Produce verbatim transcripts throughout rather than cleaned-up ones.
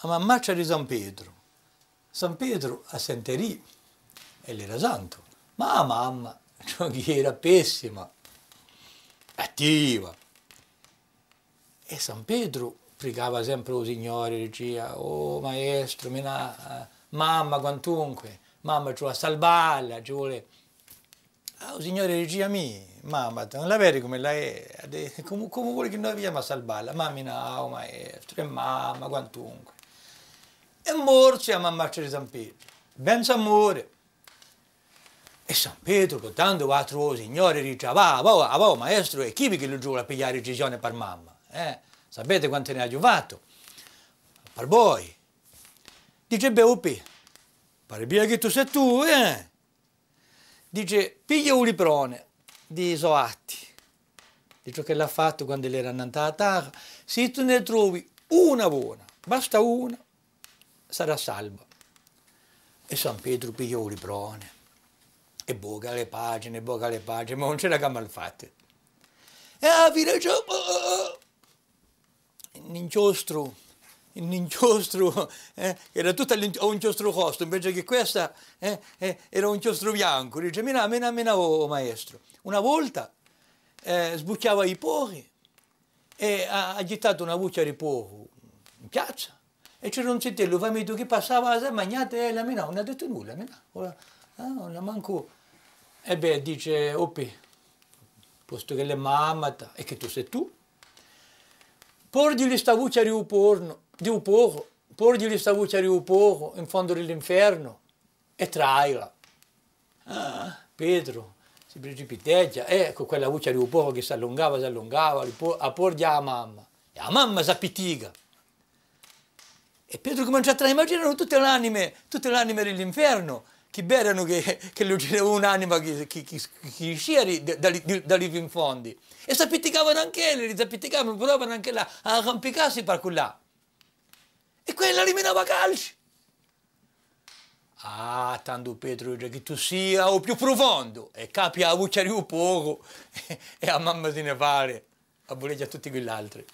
a mammaccia di San Petru. San Petru a senterì, ellu era santu, ma a mamma, ciò chì era pessima, cattiva. È San Petru prigava sempre u Signore, dicia: "O Maestru, mena, eh, mamma quantunque, mamma ci vole à salvalla, ci vole." Ah, u Signore dicia: "Mì, mamma, ùn la vedi cum'ella hè? Comu, comu voli chì no vidimu à salvalla? Mamma, o Maestru, è mamma quantunque." È morsi a mammaccia di San Petru. Bè, s'hè morta. È San Petru, purtantu, và à truvà u Signore, dice: "Avà, avà, avà, o Maestru, è chì vi chì lu ci vole à piglià a dicisione per mamma, eh? Sapete quantu ne aghju fattu per voi." Dice: "Bè, o Pè, pare bè chì tù sì tù, eh?" Dice: "Piglia u librone di i so atti, di ciò ch'ellu hà fattu quand'ellu era annant'à a tarra, sì tù ne trovi una bona, basta una, sarà salva." È San Petru pigliò u librone, è voca e pagine, è voca e pagine, ma ùn c'era chè malfatte. È à a fine dice: "Oh, oh, oh, un inchjostru, un inchjostru, eh, era tuttu à l'in-, à un inchjostru rossu, invece chì questa, eh, eh, era un inchjostru biancu." Dice: "Mena, mena, mena, o, o Maestru. Una volta, eh, sbuchjava i porri è hà, hà ghjittatu una buchja di porru in piazza, è c'era un zitellu famitu chì passava, s'hè magnatu, è ella, mena, ùn hà dettu nulla, mena, ora, eh, ùn hà mancu." "È bè," dice, "o Pè, postu ch'ella hè mammata è chì tù sì tù, porghjili sta buchja di u porru, di u porru, porghjili sta buchja di u porru in fondu di l'infernu è traila." Ah, Petru si precipiteghja, è cù quella buchja di u porru chì s'allungava, s'allungava, li po-, a porghja à a mamma. È a mamma s'appiccica. È Petru cumincia à trà, imaginanu tutte l'anime, tutte l'anime di l'infernu, chì vedenu chì, chì ci era un'anima chì, chì, chì, chì iscia di, di, da li, di, da li fin fondi. È s'appiccicavanu anch'elli, s'appiccicavanu, pruvavanu anch'elli à arrampicassi per cullà. È quella li minava calci. Ah, tandu Petru dice: "Chì tù sia à u più prufondu", è capia a buchja di u porru, è a mamma si ne fala à vuleghja à tutti quill'altri.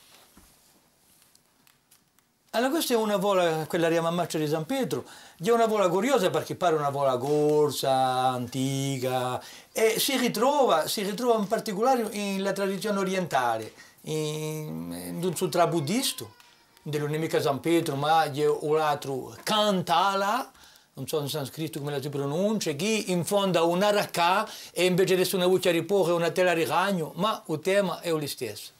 Allora, questa hè una fola, quella di a mammaccia di San Petru, hè una fola curiosa perchè pare una fola corsa, antica, è si ritrova, si ritrova in particulare in la tradizione orientale, in, in un sutra buddistu, ùn hè micca San Petru, ma hè un altru Kanthala, ùn sò in sanscritu cumu si prununcia, chì in fondu hà una racca è invece d'esse una buchja di porru hè una tela di ragnu, ma u tema hè u listessu.